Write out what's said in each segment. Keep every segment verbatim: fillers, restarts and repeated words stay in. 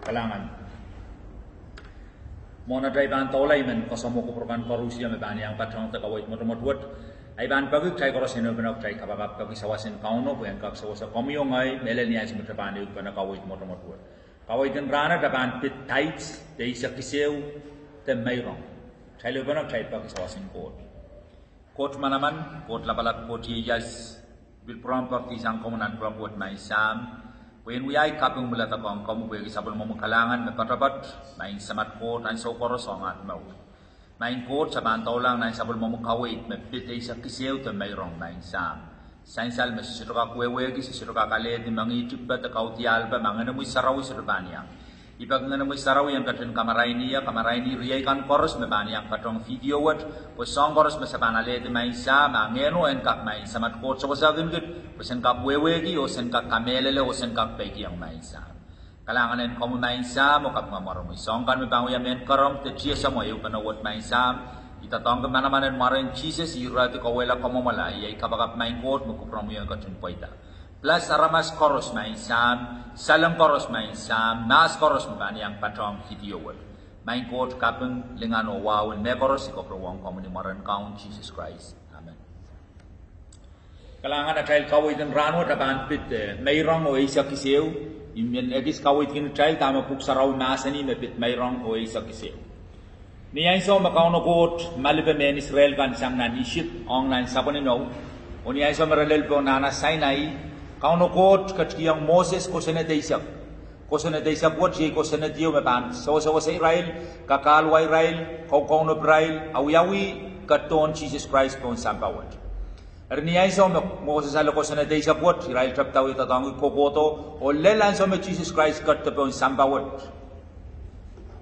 Kalahngan. Mwohn atail pahn doula, I men koasoamwo kupwur kan koarusie me pahn iang patehng de kaweid mwotomwot wet. I pahn peki kitail koaros en ehupene kitail kapakap peki sawas en Kauno pwe en kak sewese komwi oh ngehi mehlel ni ansou me kitail pahn ehupene kaweid mwotomwot wet. Kaweid en rahnwet pahn pid tithes de eisek kis ehu de meirong. Kitail ehupene kitail peki sawas en Koht. Koht manaman, Koht lapalap, Koht ieias, I pil pwurehng poaridihsang komwi nan pwuhk wet, Maing Sahm, pwe en wia ei kaping mwuledek ong komwi pwehki sapwellimomwi kalahngan me poatopoat, Maing Samat Koht, ansou koaros ong aht mour. Maing Koht, se pahn doulahng nan sapwellimomwi kaweid me pid eisek kis ehu de meirong, Maing Sahm. Sansal me se sohte kak wehwehki, se sohte kak alehdi mengihdi pe de kaudialpe ma Ngenomwi Sarawi sohte pahn iang. I peki Ngenomwi Sarawi en ketin kamarainihie, kamaraini riei kan koaros me pahn iang patehng video wet, pwe soahng koaros me se pahn alehdi, Maing Sahm, a Ngehno en kak, Maing Samat Koht, sewesehkin kit pwe sen kak wehwehki oh sen kak kamehlele oh sen kak peikiong, Maing Sahm. Kalahngan en komwi, Maing Sahm, oh kapinga mwaromwi. Soahng kan me pahn wia mehn karong de tiese mwo ehupene wet, Maing Sahm, I doadoahngki manaman en mwaren Sises, I irehdi kauwehla kamwomwala, iei ei kapakap, Maing Koht, me kupwuromwi en ketin pweida. Bless aramas koaros, Maing Sahm, saleng koaros, Maing Sahm, mahs koaros me pahn iang patehng video wet. Maing Koht, kaping, lingan oh wahu en mehkoaros I koapworopworki ong komwi ni mwaren Kaun Sises Krais. Amen. Kalahngan. Atail kaweid en rahnwet pahn pid, eh, meirong oh eisek kis ehu. I men ekis kaweidkin kitail dahme Pwuhk Sarawi mahsanih me pid meirong oh eisek kis ehu. Ni ansou me Kauno Koht malipe mehn Israel kan sang nan Isip ong nan sapwen inou, oh ni ansou me re lel pohn nahna Sainai, Kauno Koht ketikihong Moses kosonned eisek. Kosonned eisek wet iei kosonned ieu me pahn sewesewese irail, kakahlwa irail, kaukaunop irail, awiawih ketidohn Sises Krais pohn sampah wet. Eri ni ansou me Moses ale kosonned eisek wet, irail tepda wie doadoahngki kohkohdo, oh lel ansou me Sises Krais ketido pohn sampah wet.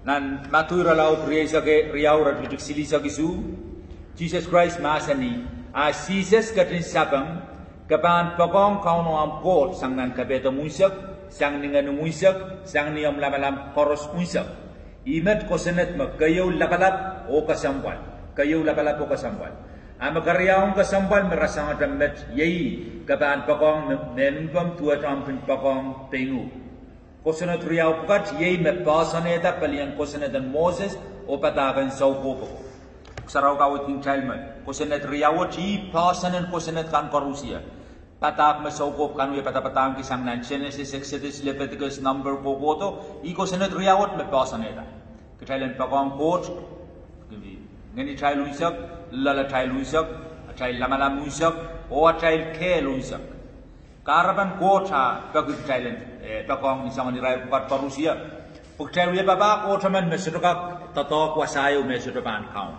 Nan Madiu irelaud rieisek riau, iretikitik silihsek isuh, Sises Krais mahsanih, a Sises ketin sapeng, ke pahn poakohng Kauno ahmw Koht sang nan kapehdomw unsek, sang ni ngenimw unsek, sang ni omw lamalam koaros unsek. Ih met kosonned me keieu lapalap oh kesempwal, keieu lapalap oh kesempwal. A me keriaun kesempwal me rasehngete met iei, ke pahn poakohng me, mehn mpomw duwehte omw kin poakohng pein uhk. Kosonned riau pwukat iei me poahsoanehda pelien kosonned en Moses oh padahk en soukohp. Pwuhk Sarawi kaweidkin kitail me kosonned riau wet ih poahsoan en kosonned kan koarusie. Padahk me soukohp kan wie padapadahngki sang nan Senesis, Eksodos, Lepitikos, Nampe, Kohkohdo, ih kosonned riau wet me poahsoanehda. Kitail en poakohng Koht, ngenitail unsek, loalatail unsek, atail lamalam unsek, oh atail kehl unsek. Kahrepen Koht ah peki kitail en, eh, poakohng ni soangen irair pwukat koarusie. Pwe kitail wia papah Koht emen me sohte kak doadoahk wasa ieu me sohte pahn kaun.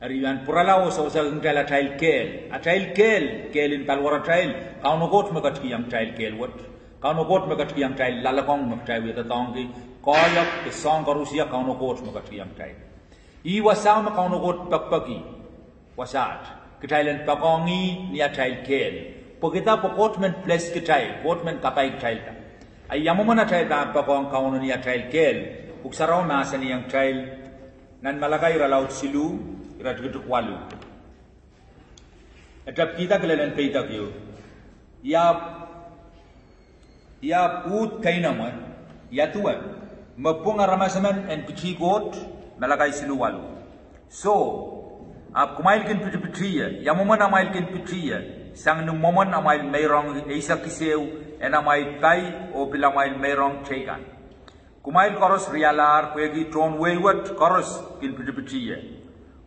Eri I men pwurala oh sewesehkin kitail atail kehl. Atail kehl, kehl en paliwaratail, Kauno Koht me ketikihong kitail kehl wet. Kauno Koht me ketikihong kitail loalokong me kitail wie doadoahngki koahiek de soahng koarusie, Kauno Koht me ketikihong kitail. Ih wasao me Kauno Koht pekipeki wasaht, kitail en poakohng ih ni atail kehl. Pwehki dah? Pwe Koht men bless kitail, Koht men kapai kitailda. A ia mwomwen atail pahn poakohng Kauno ni atail kehl? Pwuhk Sarawi mahsanihong kitail nan Malakai irelaud siluh, iretikitik waluh. E tepkihda kilelen peidek ieu. Ia, ia pwuhd keinemwe, ia duwe, me pwung aramas emen en pitih Koht? Malakai siluh waluh. Soh, ahpw kumwail kin pitipitih ie, ia mwomwen amwail kin pitih ie, sang ni mwomwen amwail meirong eisek kis ehu en amwail pai oh pil amwail meirong teikan. Kumwail koaros rialahr pwehki tohn wehi wet koaros kin pitipitih ie.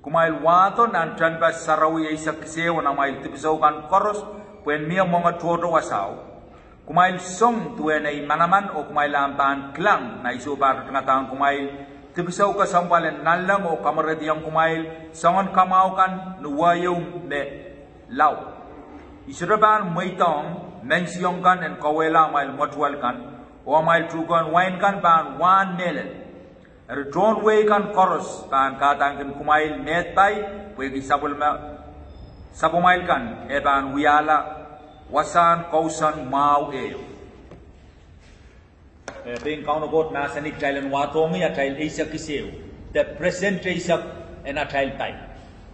Kumwail wahdo nan tehnpas sarawi eisek kis ehu en amwail dipwisou kan koaros, pwe en mie mwenge tohto wasao. Kumwail song duwen ei manaman oh kumwail ahpw pahn kilang ma I sohte pahn ritingadahng kumwail dipwisou kesempwal en nanleng oh kamwerediong kumwail soangen kamwahu kan ni wehi ehu me lao. I sohte pahn mweidohng mensiong kan en kauwehla amwail mwetuwel kan, oh amwail tuhkehn wain kan pahn wahn mehlel. Eri tohn wehi kan koaros pahn kahdaneki kumwail mehd pai, pwehki sapwellime, sapwamwail kan e pahn wiahla wasahn kousoan mwahu ehu. Eh, pein Kauno Koht mahsanih kitail en wahdohng ih atail eisek kis ehu, de percent eisek en atail pai.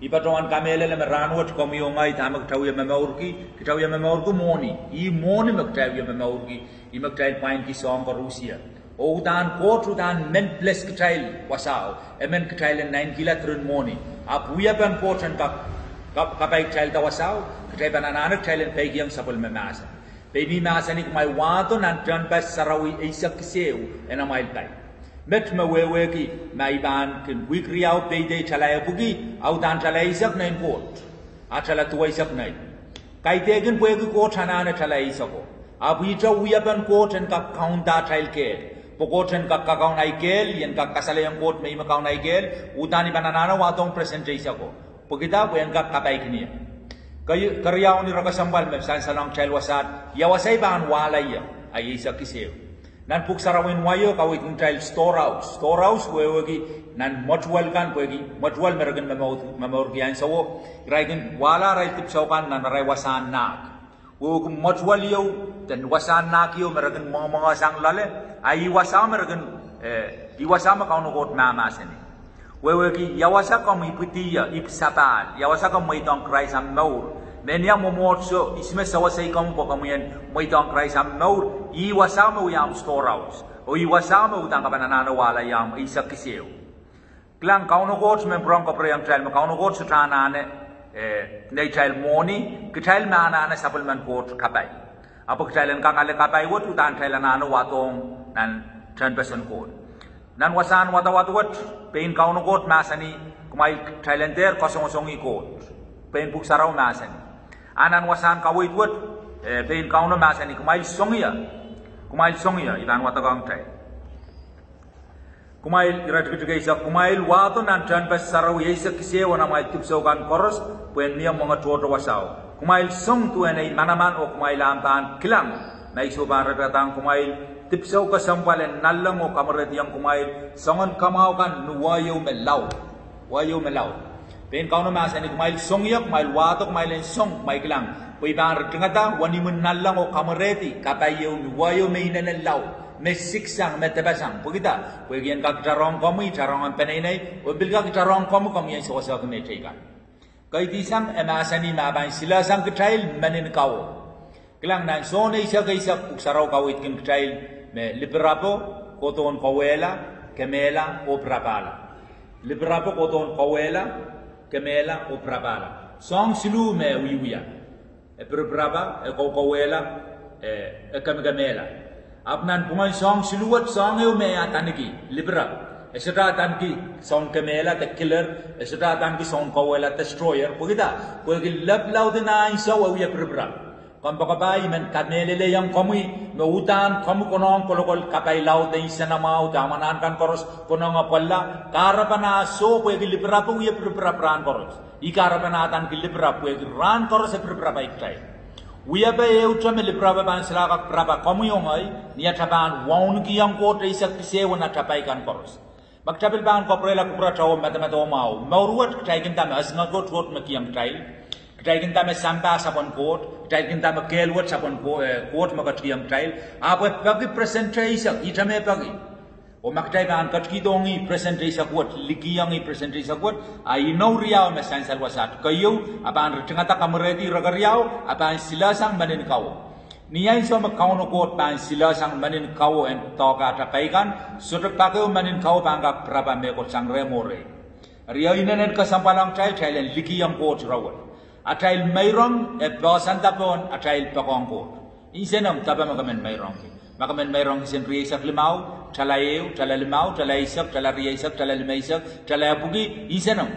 I patohwan kamehlele me rahnwet komwi oh ngehi dahme kitail wie momourki, kitail wie momourki mwohni. Ih mwohni me kitail wie momourki, ih me kitail pwainki soahng koarusie. Oh udahn Koht udahn men bless kitail wasao, e men kitail en naitikihla diren mwohni. Ahpw wiepen Koht en kak, kak, kapai kitailda wasao, kitail pahn anahne kitail en peikiong sapwellime mahsen. Pwe I mahsanih kumwail wahdo nan tehnpas sarawi eisek kis ehu en amwail pai. Met me wehwehki ma I pahn kin wihk riau peidei tala epwiki, a udahn tala eisek nein Koht. A tala duweisek nei. Kaidehkin pwehki Koht anahne tala eiseko. Ahpw ihte wiepen Koht en kak kaunda atail kehl. Pwe Koht en kak kakaun ahi kehl, I en kak kasalehiong Koht me I me kaun ahi kehl, udahn I pahn anahne wahdohng present eiseko. Pwekida pwe en kak kapaikin ie. Kei, keriaun ire kesempwal me sansalong kitail wasaht, ia wasa I pahn wahla ie, a eisek kis ehu. Nan Pwuhk Sarawi en waio kaweidkin kitail storehouse. Storehouse wehwehki nan mwetuwel kan pwehki mwetuwel me re kin momour, momourki ansouo, irail kin wahla arail dipwisou kan nan arail wasahn nahk. Wehwehki mwetuwel ieu, de wasahn nahk ieu me re kin mwengimwengesang loale, a ih wasao me re kin, eh, ih wasao me Kauno Koht mahmahsanih. Wehwehki ia wasa komw ipwidi ie, ipw sapahl, ia wasa komw mweidohng Krais omw mour. Mehnia mwomwohdiso, ihs me sewesei komwi pwe komwi en mweidohng Krais omw mour, ih wasao me wia omw storehouse. Oh ih wasao me udahn ke pahn anahne wahla ie omw eisek kis ehu. Kilang, Kauno Koht men pwurehng kapwurehiong kitail me Kauno Koht sohte anahne, eh, neitail mwohni, kitail me anahne sapwellimen Koht kapai. Ahpw kitail en kak ale kapai wet udahn kitail anahne wahdohng nan tehnpasen Koht. Nan wasahn wadawad wet, pein Kauno Koht mahsanih, kumwail, kitail en dehr kasongosongih Koht. Pein Pwuhk Sarawi mahsanih. A nan wasahn kaweid wet, eh, pein Kauno mahsanih, kumwail song ie. Kumwail song ie, I pahn wadekohng kitail. Kumwail, ire tikitik eisek, kumwail wahdo nan tehnpas sarawi eisek kis ehu en amwail dipwisou kan koaros, pwe en mie mwenge tohto wasao. Kumwail song duwen ei manaman oh kumwail ahpw pahn kilang, ma I soh pahn rekadahng kumwail dipwisou kesempwal en nanleng oh kamwerehdiong kumwail soangen kamwahu kan ni wah ieu me laud. Wah ieu me laud. Pein Kauno mahsanih kumwail song ie, kumwail wahdo, kumwail en song, kumwail kilang. Pwe I pahn ritingada wenihmwen nanleng oh kamwerehdi kapai ieu ni wah ieu me inenen laud, me siksang, me depasang. Pwekida, pwehki en kak itarohng komwi, itarohng omw peneinei, oh pil kak itarohng komwi, komwi en sewesehki mehteikan. Kaidehn sang e mahsanih me e pahn silehsang kitail menin kawo. Kilang, nan Sohn eisek eisek, Pwuhk Sarawi kaweidkin kitail me lipirapo kohdohn kauwehla, kemehla oh pirapahla. Lipirapo kohdohn kauwehla, kemehla oh pirapahla. Soahng siluh me wiewia. E pirapirapa, e kaukauwehla, e, e kemekemehla. Ahpw nan pwungen soahng siluh wet, soahng ehu me e adaneki lipirap. E sohte adaneki soun kemehla de killer, e sohte adaneki soun kauwehla destroyer. Pwekida, pwehki lap laud en ansou e wie pirapirap. Kompoakepahi, I men kamehlelehiong komwi me udahn komwi konehng kolokol kapai laud de nsenamwahu de amwail anahn kan koaros konehng apwalla, kahrepen ah soh pwehki lipirap e wie pirapirap rahn koaros. Ih kahrepen ah adaneki lipirap pwehki rahn koaros e pirapirap ahi kitail. Wiepe ehute me lipirap e pahn solahr kak pirapa komwi oh ngehi, ni atail pahn waunekihong Koht eisek kis ehu en atail pai kan koaros. Ma kitail pil pahn kapwurehla kupwuratail oh medemedewe mwahu, mour wet kitail kin nda me esingek wet Koht me kihong kitail. Kitail kin nda me sampah sapwen Koht, kitail kin nda me kehl wet sapwen Ko-, eh, Koht me ketikihong kitail. Ahpw e peki present eisek, ihte me peki. Oh ma kitail pahn ketikihdohng ih present eisek wet, likihong ih present eisek wet, a inou riau me sansal wasaht. Keieu, a pahn ritingada kamwerehdi ire keriau, a pahn silehsang menin kawo. Ni ansou me Kauno Koht pahn silehsang menin kawo en doahke atail pai kan, sohte pak ehu menin kawo pahn kak pirapa mehkot sang rehmw oh rehi. Eri inenen kesempwal ong kitail, kitail en likihong Koht ire wet. Atail meirong e poahsoanda pohn atail poakohng Koht. Nsenomw, dape me ke men meirongki. Ma ke men meirongki sen rieisek limau, tala ehu, tala limau, tala eisek, tala rieisek, tala limeisek, tala epwiki, nsenomw.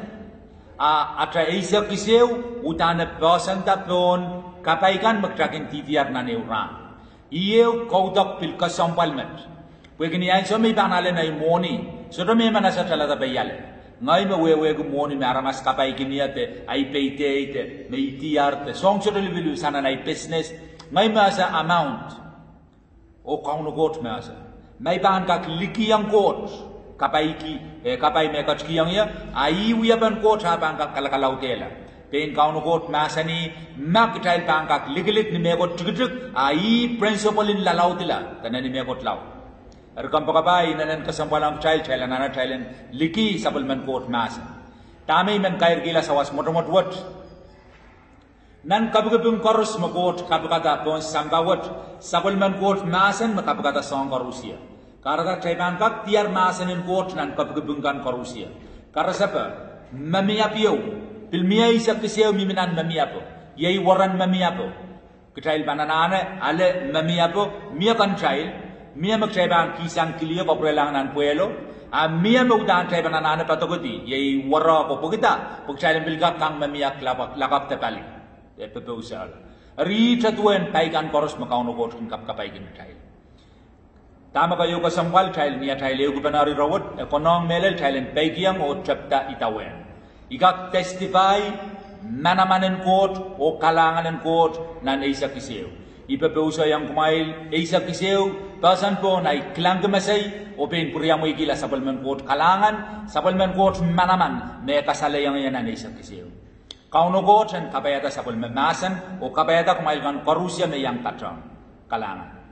A atail eisek kis ehu udahn e poahsoanda pohn kapai kan me kitail kin dihdiar nan ehu rahn. Ih ehu kaudok pil kesempwal met. Pwehki ni ansou me I pahn ale nei mwohni, sohte me I men ese tala dape I ale. Ngehi me wehwehki mwohni me aramas kapaikin ie de ahi payday de me I diar de soahng sohte lipilipil sang nan ahi business. Ngehi me ese amount. Oh Kauno Koht me ese. Ma I pahn kak likihong Koht kapaiki, eh, kapai me ketikihong ie, a ih wiepen Koht a pahn kak kalakalaudehla. Pein Kauno Koht mahsanih, ma kitail pahn kak likilik ni mehkot tikitik, a ih principle en lalaudila dene ni mehkot laud. Eri kompoakepahi, inenen kesempwal ong kitail, kitail anahne kitail en liki sapwellimen Koht mahsen. Dahme I men kairkihla sawas mwotomwot wet? Nan kapikipik koaros me Koht kapikada pohn sampah wet, sapwellimen Koht mahsen me kapikada soahng koaros ie. Kahrehda kitail pahn kak diar mahsen en Koht nan kapikipik kan koaros. Karasepe, memiap ieu, pil mie eisek kis ehu mihmi nan memiapo. Iei weren memiapo. Kitail pahn anahne ale memiapo, mie kan kitail, mie me kitail pahn kihsang kiliek oh pwurelahng nan pwehlo, a mie me uhdahn kitail pahn anahne padokedi, iei were ko pwekida, pwe kitail en pil kak kang memiak lakapw, lakapw de pali. E pepeusehla. Eri ihte duwen pai kan koaros me Kauno Koht kin kapkapaikihdi kitail. Dahme keieu kesempwal kitail ni atail ehukipene eri rahnwet, e konehng mehlel kitail en peikiong oh tepda idawehn. I kak testify manaman en Koht oh kalahngan en Koht nan eisek kis ehu. I pepeusohiong kumwail eisek kis ehu, pehsen pohn ahi kilangki mesei, oh pein pwuriamweikihla sapwellimen Koht kalahngan, sapwellimen Koht manaman me e kasalehiong ie nan eisek kis ehu. Kauno Koht en kapaiada sapwellime mahsen oh kapaiada kumwail kan koaros me iang patehng. Kalahngan.